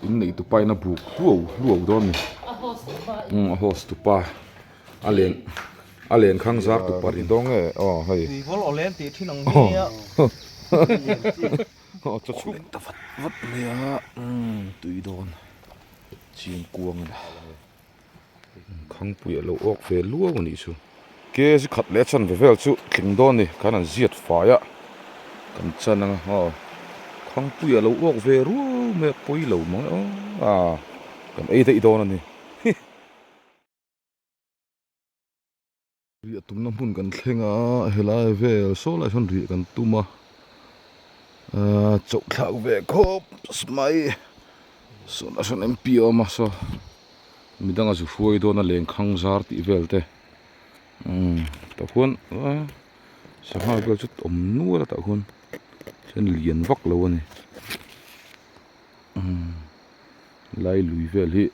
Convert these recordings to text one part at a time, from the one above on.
In neih tu pa in a buk hluau hluau dawn a ni umm a host tu pa a len a len khang zar tu pa ri dawn nge aw hei aw chaw chhuk ta vat vat mai a umm tui dawn chin kuang a ni. Khangpui a lo awk ve luau a nih chu. Kg khat leh a chanve vel chu tling dawn a ni khan an ziat fai a kan chan ang a aw Khangpui a lo awk ve ruau mai a pawi lo mang e aw a kan ei daih dawn a ni hi. Riah tumna hmun kan thleng a helai vel saw lai sawn riah kan tum a ahh chauh thlak ve khawp mai sawnah sawn M P a awm a saw midang a zu hruai dawn a lengkhang zar tih vel te umm tah khuan ahh sangha vel chu awm nual a tah khuan chuan lian vak lo a ni umm lai lui vel hi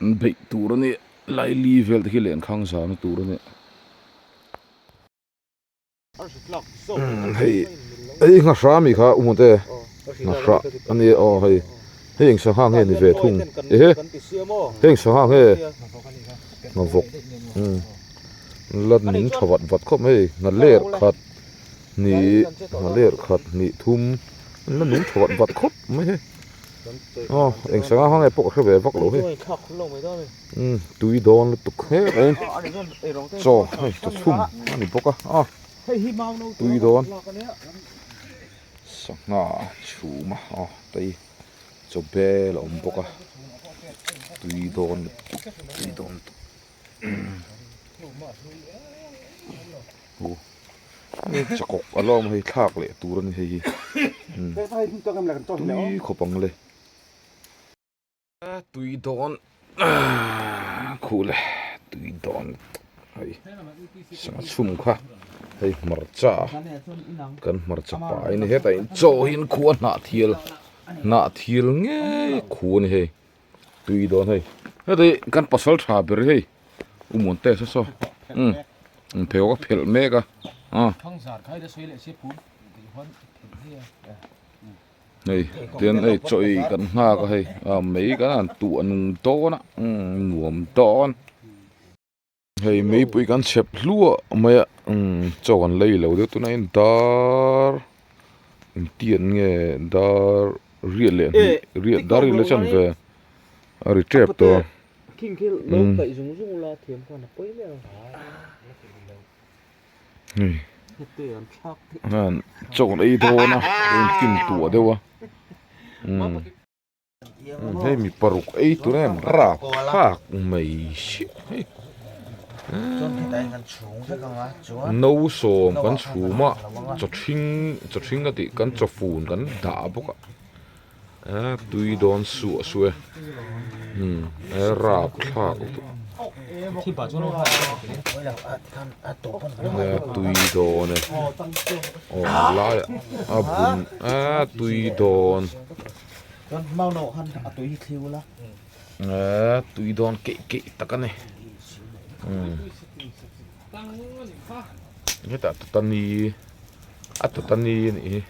an beih tur a ni. Laili vel te khi lenkhang zahna tur a ni. Hei hei nghahrah ami kha u te nghahrah a ni aw hei hei eng sangha nge ni ve thung ehe hei eng sangha nge nghavawk umm la nung tha vat vat khawp mai hei nghaler khat hnih nghaler khat hnih thum la nung tha vat vat khawp mai hei. Aw eng sangha hang nge pawh ka hre ve vak lo hei umm tui dawn lutuk hle mai chaw hei chaw chhum a ni bawk a aw tui dawn sangha chhum a aw tei chaw bel a awm bawk a tui dawn lutuk tui dawn lutuk. Chakawk a lawm hei thlak leh tur a ni hei hi tui khawp ang le tui dawn khuh le tui dawn hei sangha chhum kha hei hmarcha kan hmarcha pai a ni hetah hian chaw hi an khuh a hnah thial hnah thial ngei khuh a ni hei. Tui dawn hei heti kan pasal tha ber hei u Muante saw saw umm an pheu a phelh mek a a hei tian hei chaw ei kan nghak a hei a mei kan han tuah nung dawn a umm nuam dawn hei meipui kan chhep hluah mai a umm chaw kan lei lo deuh tunah hian dar engtiat nge dar. Riat leh hnih riat dar ila chan ve a ri tep tawh umm hei hian chaw kan ei dawn a engkim tuah deuh a umm hei mi paruk ei tur em rap thlak mai si hei no sawm kan chhum a chaw hring chaw hring ka tih kan chaw fun kan dah bawk a eh tui dawn suah suah e umm e rap thlak e tui dawn e aw laiah a bun a tui dawn. Eee tui dawn keih keih tak a ni umm hetah tatani a tatani a nih hi.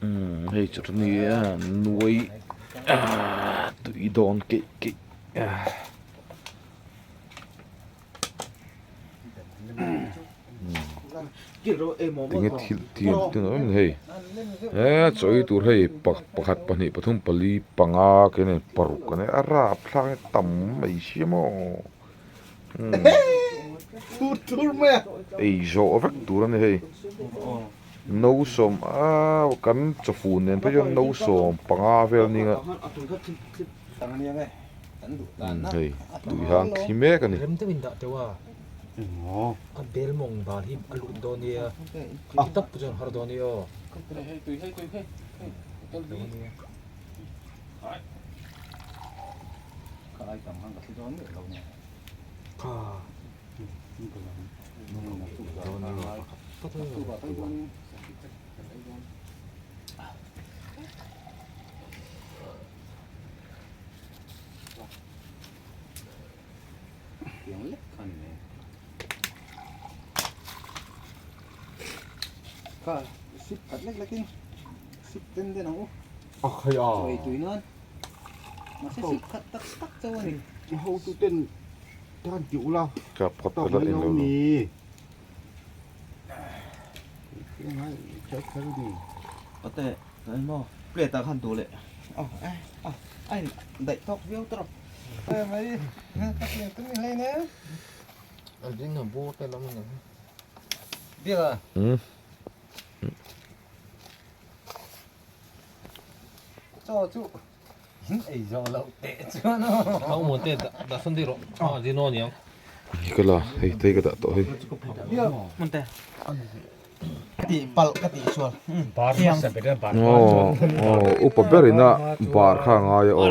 Umm hei chutni a nuai tui dawn keih keih. Tinge thil tian te awm hei he chaw ei tur hei pakhat pahnih pathum pali panga ke nei paruk a nia a rapthlak hi tam mai sia maw ei zawh vek tur a ni hei no sawm ah kan chawfun nen phei chuan no sawm panga vel a nia. Hei tui hang thli mek a ni. Rem deuhin dah teuh a, a bel mawng bal hi a lut dawn nia, tui tak pawh chuan har dawn nia aw. Kha. Ka phawt ta la eng lo lo. Ka la hei te ka dah tawh hei. Aw upa ber ina bar kha a ngai a aw.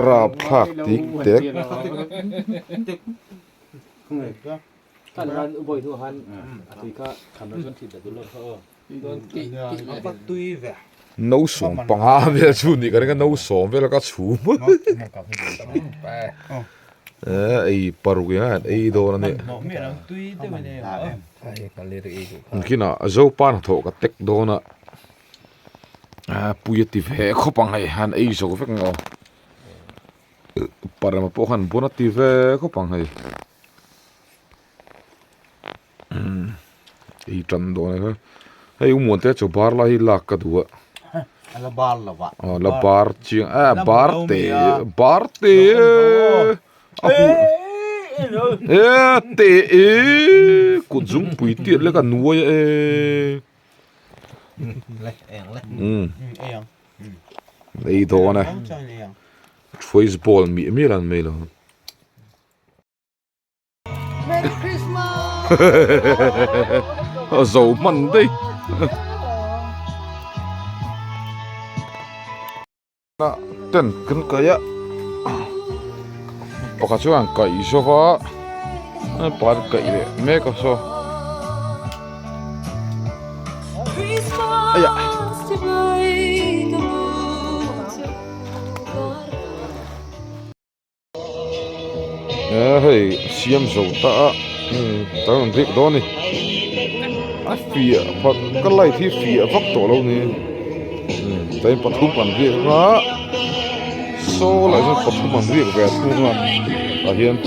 Rapthlak tik tek. No 15 vel chu nih ka ring a no sawm vel a ka chhum ei paruk eng a ei dawn a ni kinah zopa hnathawh ka tek dawn a pui a ti ve khawp ang hei han ei zo vek ang aw parama pawh khan bun a ti ve khawp ang hei. Ei tan dawn e hei u muante chu bar lai hi lak ka duh a a la bar lo a aw la bar chiang a bar te bar te a hu e te e kut zungpui tiat lek a nuai e ei dawn e choice ball miah miah lan mai lo. Merry Christmas! Zo hman daih. Tent kan kaih a, pakhat chuan kaih zawk a, pakhat kaih leh mek a saw. Aiah. Hei siam zo ta a kan rawn rik dawn a ni a fiah phak ka light hi fiah vak tawh lo ni tain pathum an riak anga saw lah hian pathum an riak ve thung a tah hian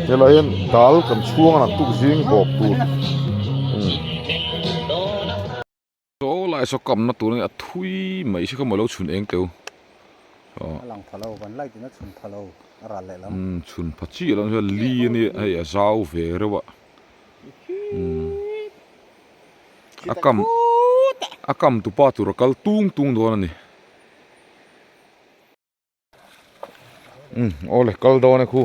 helai hian dal kan chhuang a naktuk zing bawk tur. Saw lai saw kamna tur a thui mai si kha maw lo chhun eng teu a lang pha lo van light in a chhun pha lo a ral leh lam umm chhun pha chiah lo hian li a nia hei a zau ve reuh a umm a kam a kam tupa tur a kal tung tung dawn a ni umm awle kal dawn e khu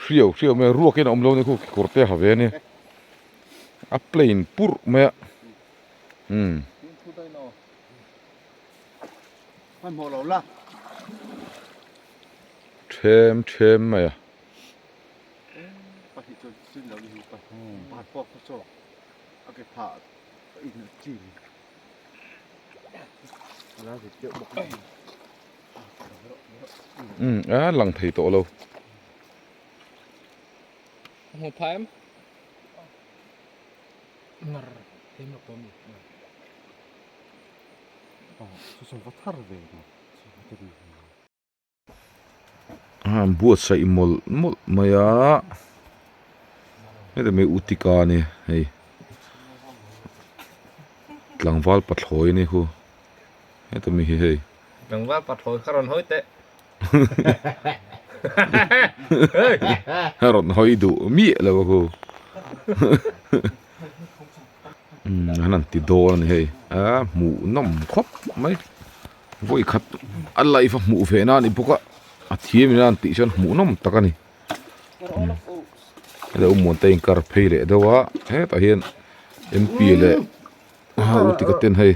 hriau hriau mai a ruak in a awm lo a ni khu kekawr te a ha ve a nia a plain purh mai a umm them them mai a. Umm a lang thei tawh lo. A buatsaih mawlh mawlh mai a heti mai utika a ni hei tlangval pathlawi a ni khu heta mi hi hei tlangval pathlawi kha rawn hawi teh a rawn hawi duh miah lo a khu umm an han ti dawn a ni hei a hmuh nawm khawp mai. Vawi khat a live a hmuh ve na a ni bawk a a thiam in a an tih chuan hmuh nawm tak a ni helai awm te a inkar phei leh deuh a hetah hian m p leh u tika ten hei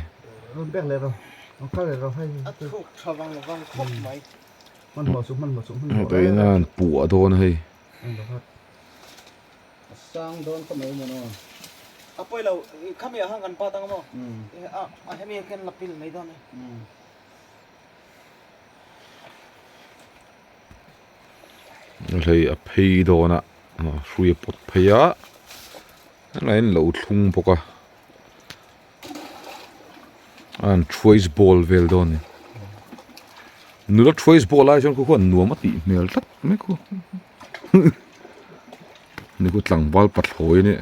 hetah hian a han puah dawn a hei. A pawi lo, khami ah khan kan pat ang maw? A hemi ah khian la pil mai dawn e. Hei a phei dawn a, hrui a pawt phei a, helai in lo thlung bawk a, a han thuais ball vel dawn a ni. Nula thuais ball ai chuan khu khuan nuam a tih hmel tlat mai khu. Ni khu tlangval pathlawi a nia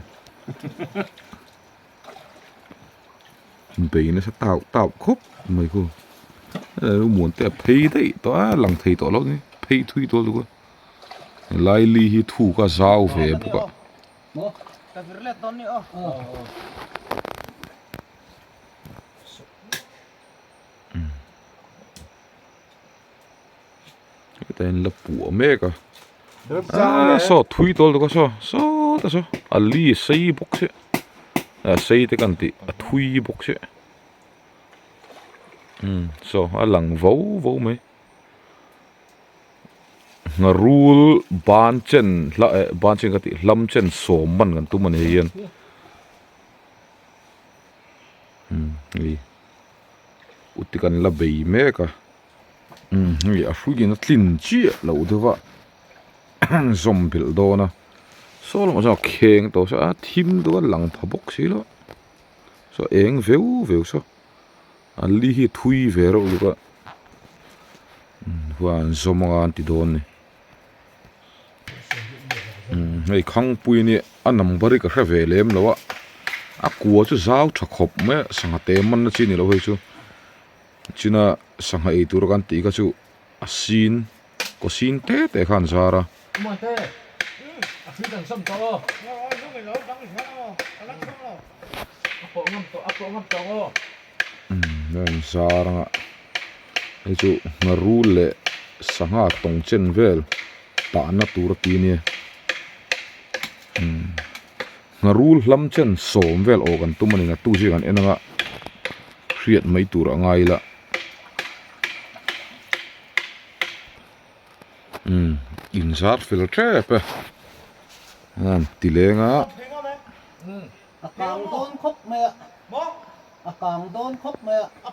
bei nasa tau tau khawp mai khu muan te a phei daih tawh a lang thei tawh lo a ni phei thui tawh lutuk a helai li hi thuk a zau ve bawk a. Hetah hian la puah mek a aaa saw thui tawl tuk a saw sawta saw a li a sei bawk se a sei te kan tih a thui bawk se umm saw a lang vo vo mai ngharul ban chen hla eh ban chen ka tih hlam chen sawm man kan tum a ni hei hian umm hei uti kan la bei mek a. Umm hei a hruiin a tlin chiah loh deuh a zawm belh dawn a saw lamah chuan a kheng tawh saw a thim deuh a lang pha bawk si lo saw eng veu veu saw a li hi a thui ve reuh lutuk a umm huan zawm anga an ti dawn a ni umm hei khangpui a nia a number hi ka hre ve lem lo a a kua chu zau tha khawp mai a sangha te man na chi a ni lo hei chu. China sangha ei tur kan tih kha chu a sin kaw sin te te kha an zar a. Umm an zar anga hei chu ngharul leh sangha tawng chen vel tahna tur a ti ania umm. Ngharul hlam chen sawm vel aw kan tum a ni naktuk zing an en anga hriat mai tur a ngai ila umm in zar fel tep e an ti leng a. A kang dawn khawp mai a a kang dawn khawp mai a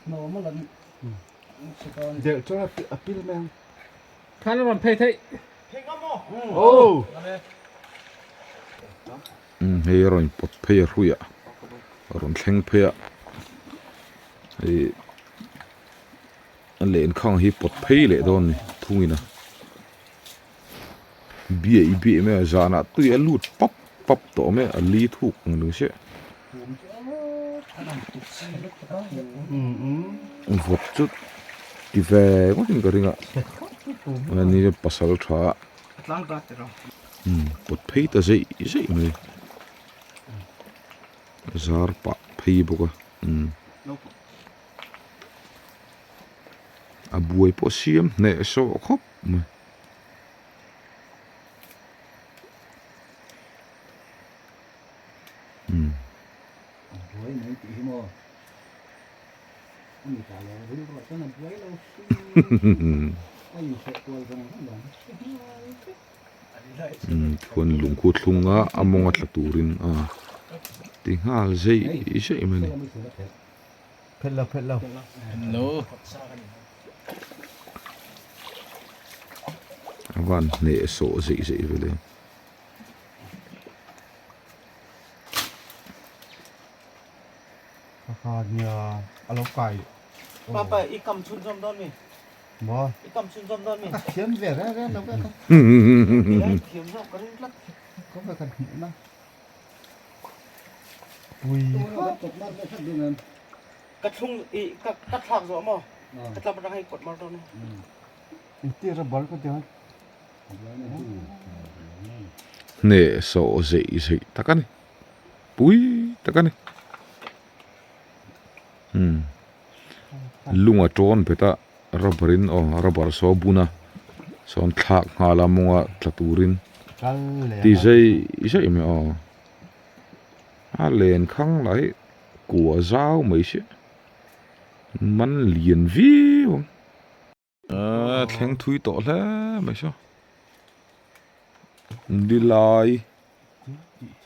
hnawm a la si dawn. Delh chuan a pil mai ang. Khan a rawn phei theih. Umm hei a rawn pawt phei a hruih a a rawn thleng phei a hei a lenkhang hi pawt phei leh dawn a ni thungin a biaih biaih mai a zanah tui a lut pap pap tawh mai a a li thuk ang deuh chiah vawt chu ti ve ngawt in ka ring a ani pasal tha umm pawt phei ta zeih zeih mai zar pah phei bawk a umm a buai pawh siam hneh sawh khawp mai. Buai mai tih hi maw a ni ta lo rilru ah chuan a buai lo si a inhreh kual vang vang vang Chuan lungkhu thlunga a mawnga tla turin a ti nghal zeih zeih mai a ni. Phelh lo phelh lo. A van hneh sawh zeih zeih vel e. Kha nia a lo kai. Papa i kam chhun zawm dawn mi? Maw? I kam chhun zawm dawn mi? Ka thiam ve reng reng lo ve ka. Thiam zawk ka ring tlat. Ka ve kan hmuh na. Pui. Ka thlung i ka ka thlak zawh maw? Ka tlam atang hei kawt mar dawn. Engtir a bal ka ti a. Hneh sawh zeih zeih tak a ni pui tak a ni umm lung a tawn bet a rubber in aw rubber saw a bun a sawn thlak nghal a mawnga tla turin ti zeih zeih mai aw a len khang lah hi kua zau mai si man lian viau ang. Aaa thleng thui tawh hle mai saw. Nilai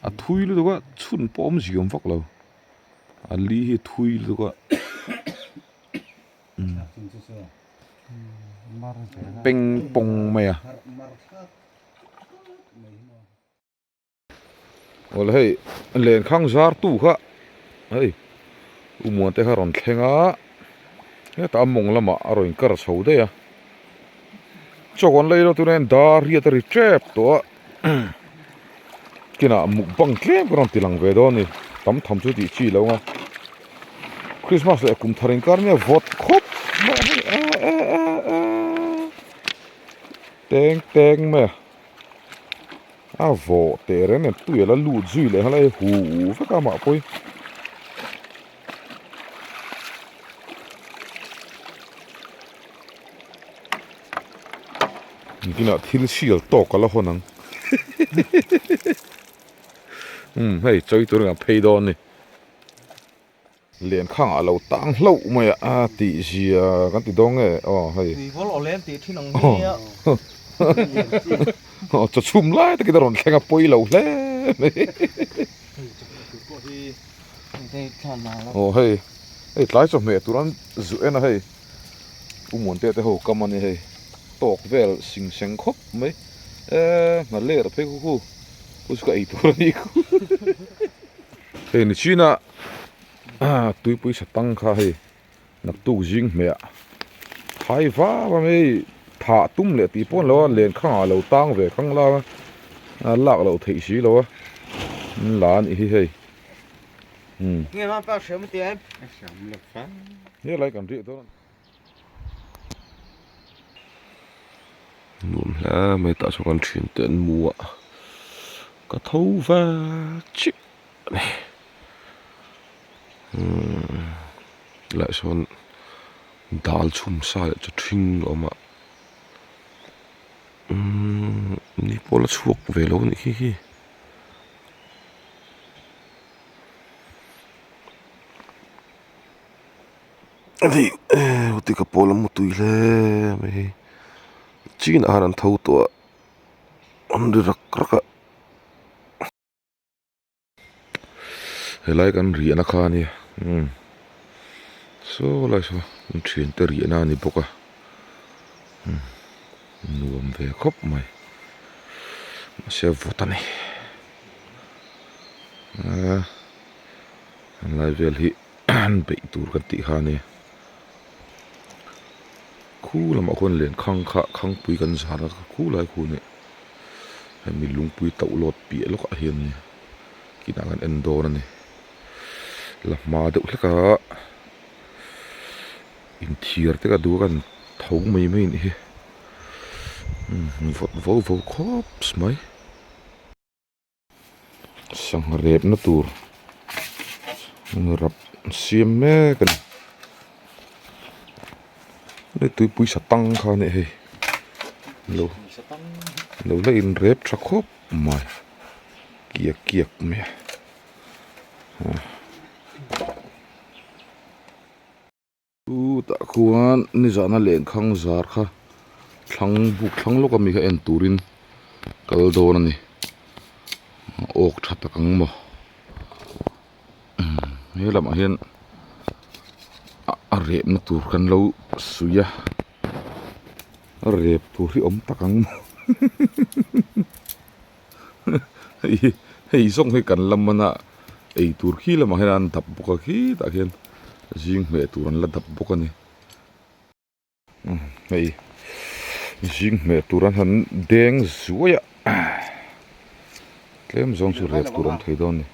a thui lutuk a chhun pawh awm ziam vak lo a li hi a thui lutuk a peng pawng mai a. Awle hei lenkhang zar tu kha hei u muan te kha rawn thleng a hetah a mawng lamah a rawn inkar chho daih a chaw kan lei lo tunah hian dar riat a ri tep tawh a kinah mukbang tlem ka rawn ti lang ve dawn a ni tam tham chu tih chi lo ang a christmas leh kum thar inkar nia vawt khawp mai a hei teng teng mai a. A vawh teh reng nen tui a la lut zui leh nghal a hei hu vek a mah pawh hi. Engtinah thil sial tawk a la hawn ang umm hei chawi tur ang phei dawn a ni. Lenkhang a lo tang hlauh mai a a tih zia kan ti dawn nge aw hei Tuivawl aw lem tih thin ang hi a aw chaw chhum lai takin a rawn thleng a pawi lo hle mai aw hei hei tlai chawhmeh tur an zu en a hei Pu Muante te ho kam a ni hei tawk vel sing seng khawp mai eee hna ler phei khu khu khu chu ka ei tur a ni khu. Hei ni chin a tuipui sa tang kha hei naktuk zing hmeh ah thai vak a hei thah tum leh tih pawh an lo a len khang ah lo tang ve khang lang a lak loh theih si lo a an la a nih hi hei umm. Helai kan riah dawn a ni. Nuam hle mai tah chuan kan thian te an mu a ka tho ve chiah a ni umm tilaiah sawn dal chhum sa leh chaw ṭhing a awm a umm ni pawh la chhuak ve lo a nih khi khi. Hei uti ka pawl a mu tui hle mai hei chin ah hian an tho tawh a an ri rak rak a helai kan riahna kha a nia umm saw lai saw an thiante riahna a ni bawk a umm nuam ve khawp mai mahse a vawt a ni aa helai vel hi. an beih tur kan tih kha a ni khu lamah khuan len khang kha khangpui kan zar a khu lai khu nih hemi lungpui tauh lawt piah lawkah hian a ni kinah kan en dawn a ni la hma deuh hlek a inthiar te ka duh a kan tho mai mai a nih hi umm vawt vo vo khawp mai. Sangha repna tur rap siam mek a ni hei tuipui sa tang kha a nih hei lo lo la in rep tha khawp mai kiak kiak mai a. Chutah khuan nizana lenkhang zar kha thlang buk thlang lawk ami kha en turin kal dawn a ni awk tha tak ang maw he lamah hian a rehna tur kan lo suih a a rep tur hi awm tak ang maw hei hi hei zawng hi kan la man a ei tur khi lamah hian an dap bawk a khitah khian zing hmeh tur an la dap bawk a ni hei zing hmeh tur an han deng zuai a tlem zawng chu rep tur a awm thei dawn a ni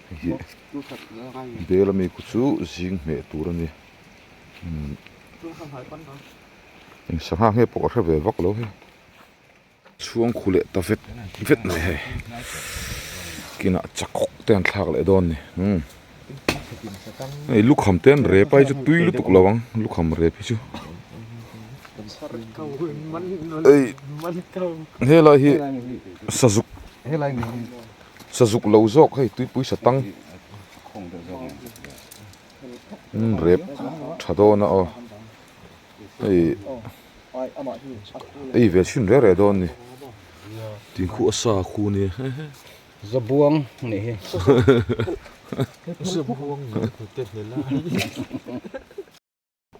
hei hi bel ami khu chu zing hmeh tur a ni eng sangha nge pawh ka hre ve vak lo hei. Chhuang khu leh ta vet vet mai hei kinah chakawk te an thlak leh dawn ni umm hei lukham te an rep a hei chu tui lutuk lo ang lukham rep hi chu ei helai hi sazuk sazuk lo zawk hei tuipui satang rep tha dawn a aw. Hei ei ve chhin reh reh dawn ni. Tin khu a sa khu nia hehe. Zabuang nih hi. Zabuang nih hi te hle lai.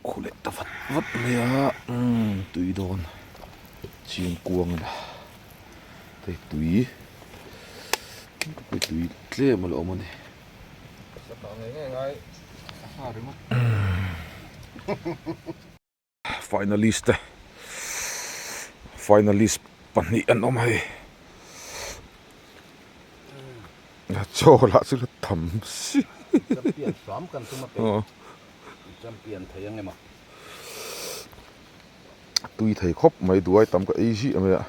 Khu leh ta vat vat mai a umm tui dawn chiang kuang a ni hei tui hei tui tlem a la awm a ni. Finalist te finalist pahnih an awm hei chaw lah chu la tam si champion hram kan tum a pe champion thei ang emaw tui thei khawp mai duai tam ka ei zih mai a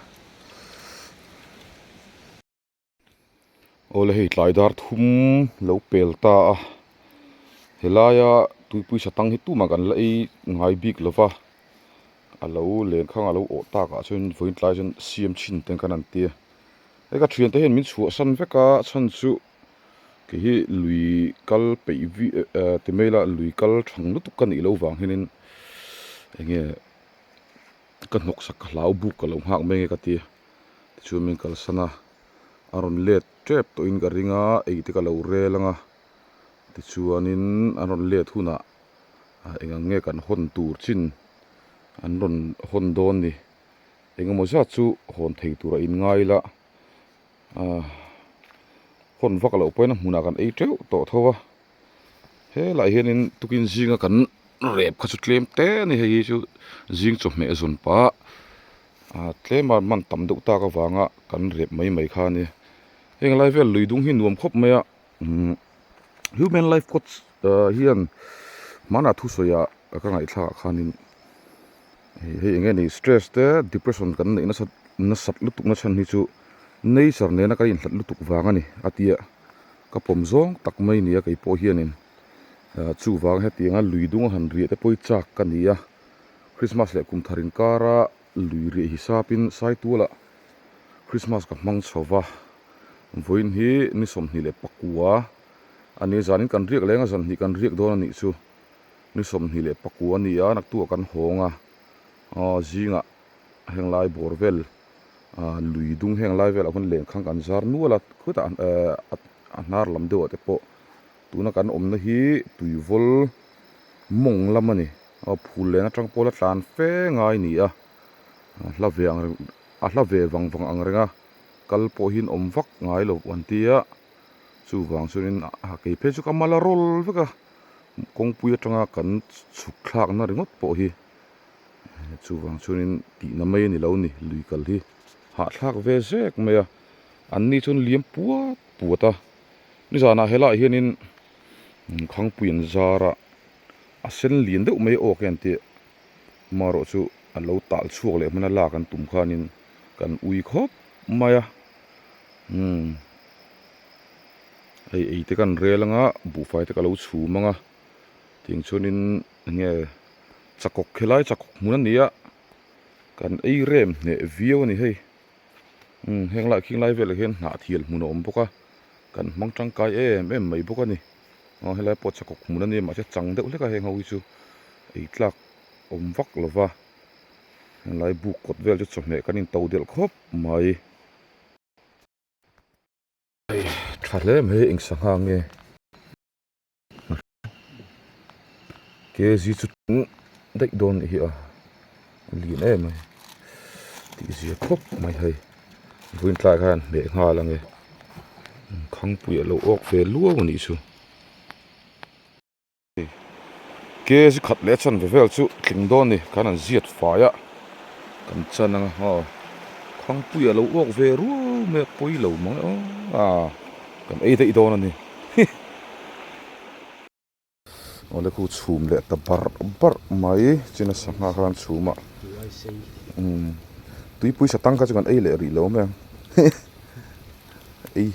Awle hei tlai dar thum lo pel ta a helaia tuipui satang hi tumah kan la ei ngai bik lo va a lo len khang a lo awh tak ah chuan vawiin tlai chuan siam chhin te kan han tia hei ka thiante hian min chhuahsan vek a chhan chu kei hi lui kal peih vi eh ti mai ila lui kal thang lutuk ka nih loh vang hianin eng nge ka hnawksak ka hlau buk ka lo nghak mai nge ka ti. Tichuan min kalsan a, a rawn let tep tawhin ka ring a, ei te ka lo rel ang a, tichuanin an rawn let hunah eng ang nge kan hawn tur chin an rawn hawn dawn ni, eng emaw zat chu hawn thei tur a inngai ila, ah hawn vak loh pawhin a hmunah kan ei teuh tawh tho a, helaiah hianin tukin zinga kan rep kha chu tlem te a ni, hei hi chu zing chawhmeh zawn pah. Ah tlema man tam deuh tak avanga kan rep mai mai kha a ni heng lai vel lui dung hi nuam khawp mai a umm human life coach ah hian hmanah thusawi ah ka ngaihthlak ah khanin hei eng nge ni stress te depression kan neih nasat nasat lutuk na chhan hi chu nature nena kan inhlat lutuk vang a ni a tia ka pawm zawng tak mai a ni a keipawh hianin ah chuvang hetianga lui dung a han riah te pawh hi chak ka ni a. Christmas leh kum thar inkara lui riah hisapin Saitualah Christmas ka hmang chho va, vawiin hi ni 29 a ni, zanin kan riak leng a zan hnih kan riak dawn a nih chu, ni 29 a ni a, naktuah kan hawng a, aw zingah heng lai bawr vel lui dung heng lai velah khawn lenkhang kan zar nual a, khutah a hnar lam deuhah te pawh tuna kan awmna hi tuivawl mawng lam a ni. Aw phul len atang pawh la tlan fe ngai ni a a hla ve ang reng a hla ve vang vang ang reng a kal pawh hi an awm vak ngai lo an ti a chuvang chuanin a kei phei chu ka mal a rawl vek a kawngpui atanga kan chhuk thlakna ringawt pawh hi chuvang chuanin tihna mai a ni lo ni lui kal hi hahthlak ve zek mai a an ni chuan liam puat puat a nizanah helaiah hianin khangpui an zar a. A sen lian deuh mai awk hian tih marawh chu a lo tal chhuak leh hman a lak an tum khanin kan ui khawp mai a umm hei ei te kan rel anga buhfai te ka lo chhum anga tiang chuanin enge chakawk helai chakawk hmun a ni a kan ei rem hneh viau a ni hei umm heng lai khing lai velah hian hnah thial hmun a awm bawk a kan hmang tangkai em em mai bawk a ni. Aw helai pawh chakawk hmun a nia mahse chang deuh hlek a heng ho hi chu ei tlak awm vak lo va helai buk kawt vel chu chawhmeh kan in to delh khawp mai. Hei tha hle mai eng sangha nge kg chu daih dawn a nih hi a lian em mai tih zia khawp mai hei vawiin tlai khan hmeh nghal ang e khangpui a lo awk ve luau a nih chu kg khat leh a chanve vel chu tling dawn a ni khan an ziat fai a kan chan ang a aw khangpui a lo awk ve ruau mai a pawi lo mang e aw a kan ei daih dawn a ni. Awle khu chhum leh ta barh barh mai china sangha khan chhum a umm tuipui satang kha chu kan ei leh rih lo mai ang ei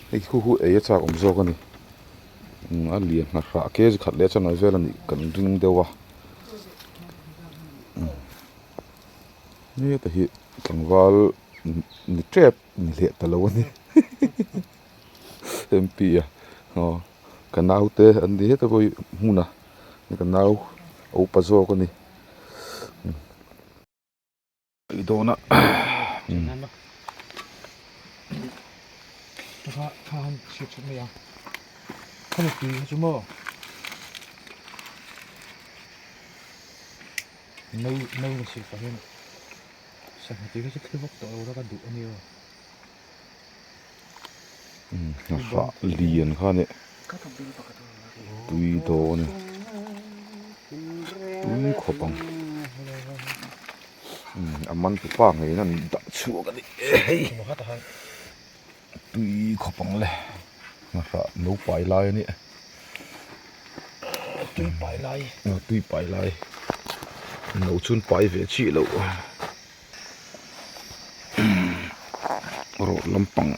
hei khu khu ei a chak awm zawk a ni umm a lian ngha hrah kg khat leh chuan vel a nih kan ring deuh a umm heta hi tlangval ni tep ni leh ta lo a ni. MP a aw ka nau te an ni heta pawh hi hmun a ka nau a upa zawk a ni dawn a. kha kha han chhiat chhawt mai ang khami tui kha chu maw no no na chhilh pah hian sangha tui kha chu thli vak tawh lo la ka duh a nia. Hnahah lian kha a ni tui dawn a ni tui khawp ang a man tu pa ngeiin an dah chhuak a ni hei tui khawp ang le hnahah no pai lai a ni tui pai lai tui pai lai no chun pai ve chiah loh. Rawh lampang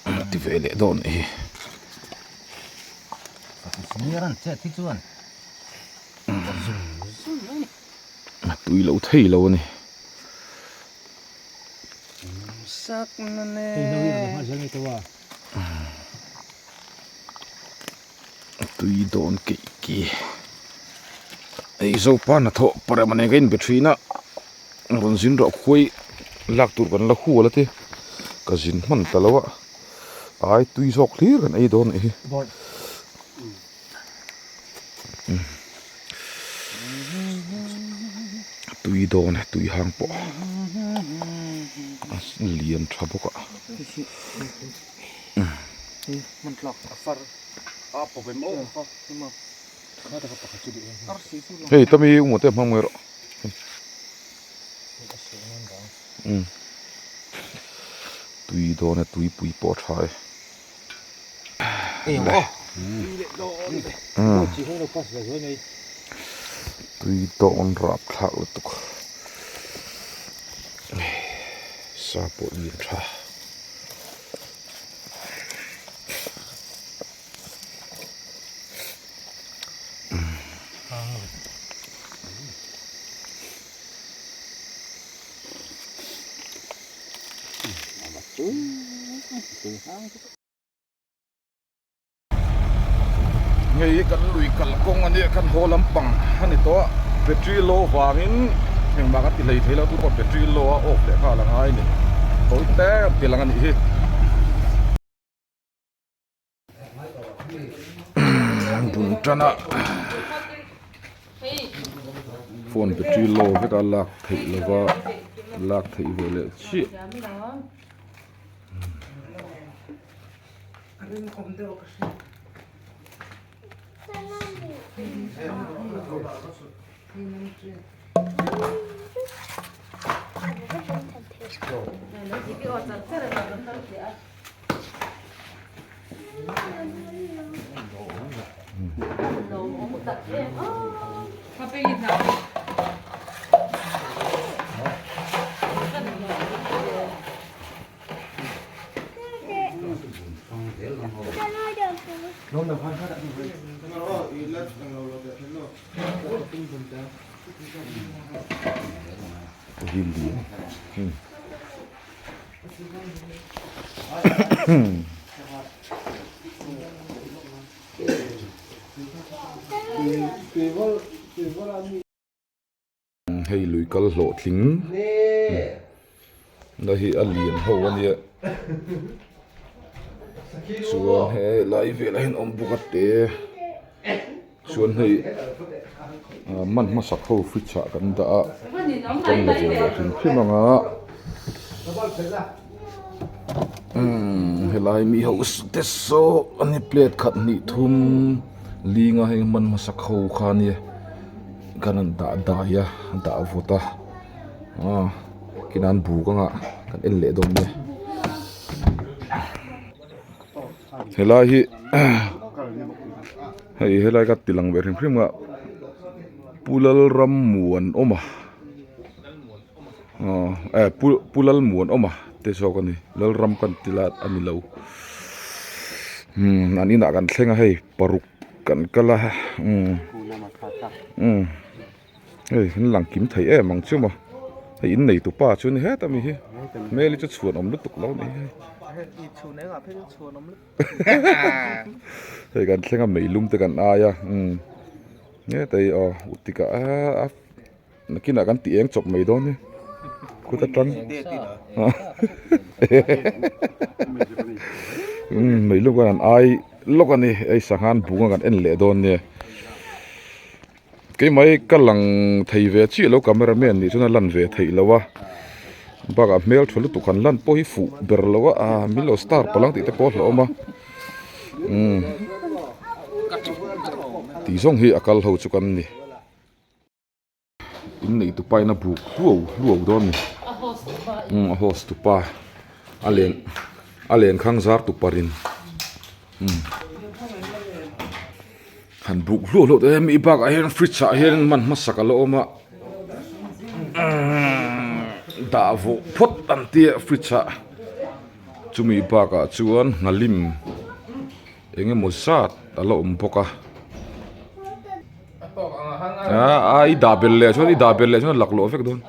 a ti ve leh dawn hi. A tui lo thei lo a ni. A tui dawn keih ki. Hei Zopa hnathawh parem nen ka inbe thin a. Rawn zin rawh khuai lak tur kan la hual a ti ka zin hman ta lo a ai tui zawk hlir kan ei dawn a nih hi tui dawn e tui hang pawh a lian tha bawk a. Hei tami ungawt te hmang mai rawh. Tui dawn e tui pui pawh a tha e. Tui dawn rap thlak lutuk sa pawh lian tha. Hei kan lui kal kawng a nia kan haw lampang a ni tawh a battery low vangin engmah kan ti hlei thei lo tupawh battery low a off leh nghal a ngai a ni tawi te an ti lang a nih hi. Bun tan a phone battery low vek a lak theih lova lak theih ve leh chiah. Hei lui kal hlawhtling na hi a lian ho a nia chuan helai velah hian awm bawk a te chuan hei man hmasak ho fridge ah kan dah a kan la ve leh hrim hrim ang a umm helai mi ho te saw a ni plate khat hnih thum linga heng man hmasak ho kha a nia kan han dah dai a dah vawt a aw kinan buk anga kan en leh dawn nia. Helai hi hei helai ka ti lang ve hrim hrim a Pu Lalrammuanawma aw eh Pu Lalmuanawma te zawk a ni Lalram kan ti la a ni lo umm an inah kan thleng a hei paruk kan kal a umm umm. Hei an lang kim thei em ang chu maw hei in nei tupa chu ni het ami hi hmel hi chu chhuan awm lutuk lo ni hei hei kan thleng a meilum te kan ai a umm hetah hi aw utik ah a nakinah kan tih eng chawp mai dawn hi kut atang. Umm meilum khan an ai lawk a ni hei sangha an bung a kan en leh dawn nia keimah hi ka lang thei ve chiah lo camera man nih chuan a lan ve theih loh a bakah hmel tha lutuk han lan pawh hi fuh ber lo a ah min lo star palh ang tih te pawh a hlauhawm a umm tih zawng hi a kal ho chu kan ni. In neih tupa in a buk hluau hluau dawn a ni umm a host tupa a len a len khang zar tupar in umm han buk hluau hluau teh hemi bakah hian fridge ah hian man hmasak a la awm a umm dah vawh phawt an tia fridge ah chumi bakah chuan nghalim eng emaw zat a la awm bawk a a i dah belh leh chuan i dah belh leh chuan a laklawh vek dawn.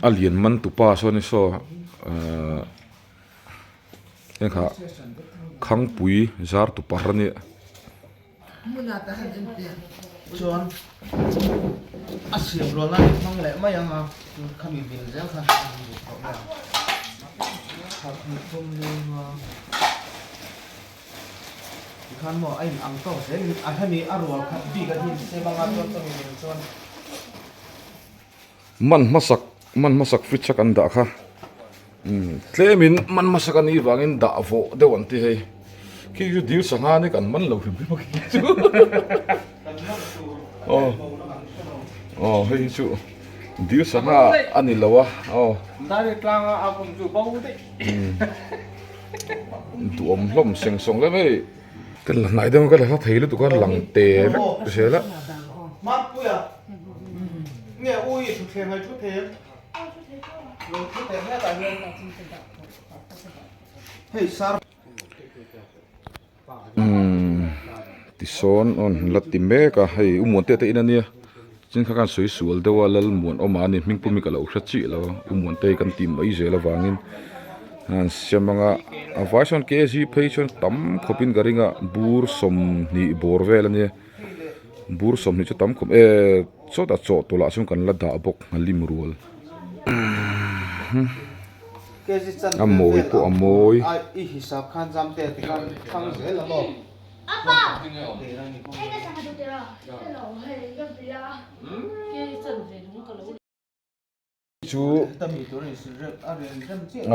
A lian man tupa sawn i saw ahh heng kha khangpui zar tupar a nia. Chuan a siam rual nan in hmang leh mai ang a khami vil zel khan a in duh tawh mai ang khat hnih thum ling a tikhan maw a in ang tawk zel in a hemi a rual khat bik a hi in siam anga chuan chumi mil chuan. Man hmasak man hmasak fridge a kan dah kha umm tlemin man hmasak a nih vangin dah vawh deuh an ti hei khi chu dil sangha ni kan man lo hrim hrim a khi chu aw aw hei hi chu dil sangha a ni lo a aw duhawm hlawm seng sawng hle mai ka la hnai deuh a ka la hla thei lutuk a lang te vek zel a. Umm tisawn awn la ti mek a hei u Muantea te in ania chin kha khan sawi sual deuh a Lalmuanawma a ni hming pum hi ka lo hre chiah lo a u Muantei kan tih mai zel avangin an siam anga a vai sawn kg phei chuan tam khawpin ka ring a bur sawmhnih bawr vel ania. Bur sawmhnih chu tam khawp e chawt a chaw tawlh ah chuan kan la dah bawk nghalim rual a mawi pawh a mawi. Chu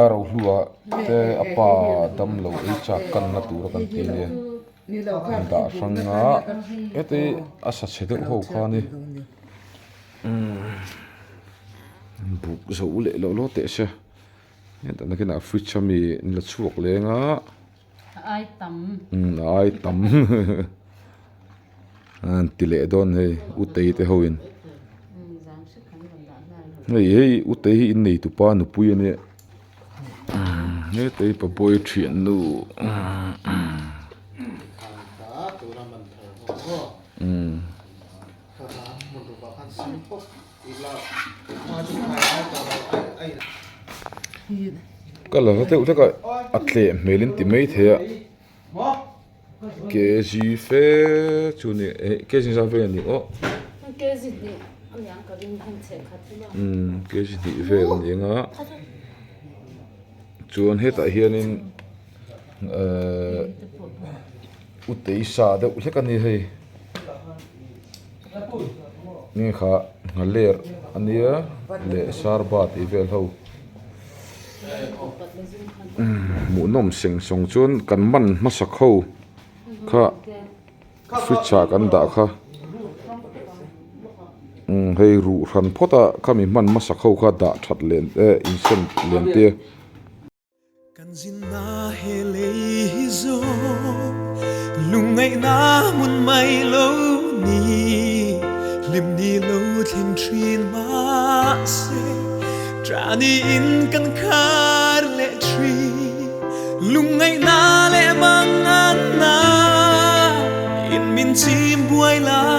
a rohlua te a pa damlo ei chak kanna tura kan ti ania an dah hrang a heti a sa chhe deuh ho kha a ni umm buk zo leh loh lawk teh se hetah nakinah fridge ami an la chhuak leng a umm a ai tam an ti leh dawn hei utei te ho in hei hei utei hi innei tupa nupui a nia hetei pabawi thiannu umm. Ka la hla deuh hlek a a tleh hmel in ti mai thei a. Kg fe chu ni eh kg zat vel a ni aw umm kg hnih vel a ni ang a chuan hetah hianin ehh utei sa deuh hlek a ni hei nge kha nghaler a nia leh sarba tih vel ho. Hmuhnawm seng sawng chuan kan man hmasak ho kha fridge ah kan dah kha umm hei ruh hran phawt a khami hman hmasak ho kha dah that leh eh insem lian te. Kan zinna he lei hi zawng lungngaihna hmun mai lo ni hlim ni lo thleng thin mahse Trani in kan khar leh thin lungngaihna leh manganna in min chim buai lai.